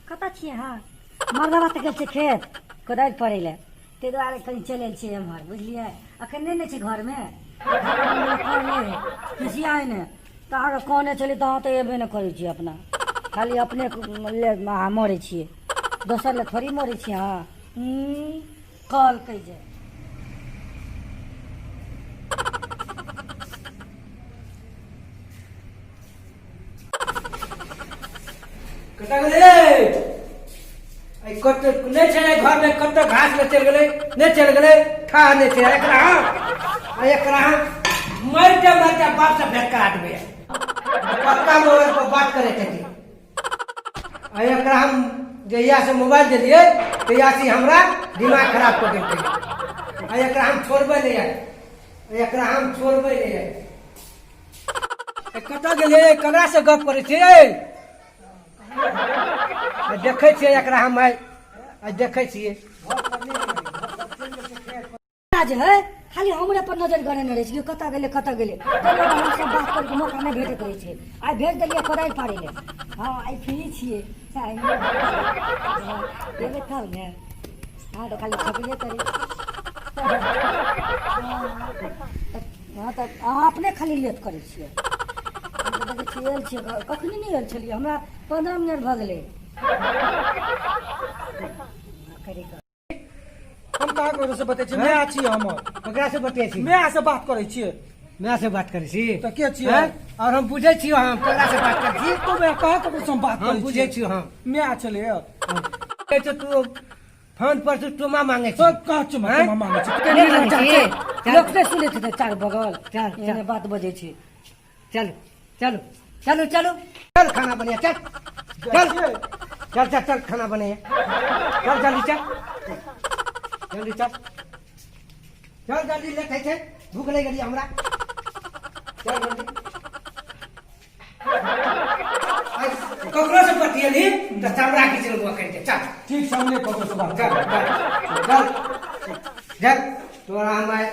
कतऽ छियै अहाँ? मर्दबा तऽ गेल छै खेत कोदारि पड़ै लए, ताहि दुआरे कनि चलि आयल छियै एम्हर, बुझलियै? अखन नहि ने छै घरमे, खिसियाइ ने तऽ अहाँके कहने छलियै तऽ अहाँ तऽ एबे नहि करै छियै। अपना खाली अपने ले अहाँ मरै छियै, दोसर लए थोड़ी मरै छियै अहाँ। कहलकै जे कतऽ गेलै? एहि कतऽ नहि छै घरमे, कतऽ घास ले चलि गेलै, नहि चलि गेलै, ठा नहि छै। एकरा आ एकरा मरिते मरिते बाप से भेंट करा देबै। पक्का मोबाइल पर बात करै छथिन। आ एकरा हम जहिया से मोबाइल देलियै तहिया से हमरा दिमाग खराब कऽ देलकै। आ एकरा हम छोड़बै नहि आइ, एकरा हम छोड़बै नहि आइ। कतऽ गेलियै? ककरा से गप करै छियै? देखै छियै एकरा हम आइ, आइ देखै छियै। जे है खाली हमरे पर नजर गड़ेने रहै छै, कतऽ गेलै कतऽ गेलै। ताहि दुआरे हमसब बात करैके मौका नहि भेटैत रहै छै। आइ भेज देलियै कोदारि पाड़ै लए। हँ, आइ फ्री छियै, एबै तब ने। हँ, तऽ खाली ठकबे करै। हँ, तऽ अहाँ अपने खाली लेट करै छियै। देखै छियै, आयल छियै कखनी नहि आयल छलियै, हमरा 15 मिनट भऽ गेलै। हम कहाँ ककरो से बतै छियै? माय छियै हमर। ककरा से बतियाइ छी? माय से बात करै छियै। माय से बात करै छी? तऽ के छियै? हैं? और हम बुझै छियौ हम ककरा से बात करै छी। तो माय कहाँ ककरो से हम बात हम करै बुझै छियौ हम। माय छलै। कहै छौ तू फोन पर से टोमा मांगे छी। तो कहाँ चुमा हैं? चुमा मांगे छी? नहि मानै छी? लोक नहि सुनैत हेतै चारू बगल, एहने बात बजै छी। चलू चलू चलू चलू, चल खाना बनिया, चल चल चल चल चल, खाना बनिया, चल जल्दी चल, जल्दी चल, चल जल्दी, लेट होइ छै, भूख लागि गेली हमरा, चल जल्दी। ककरो से बतियेली तऽ चमड़ा खींच लेबो एखन के, चल। ठीक, सामने ककरो से बात चल चल चल चल, तोरा हम आइ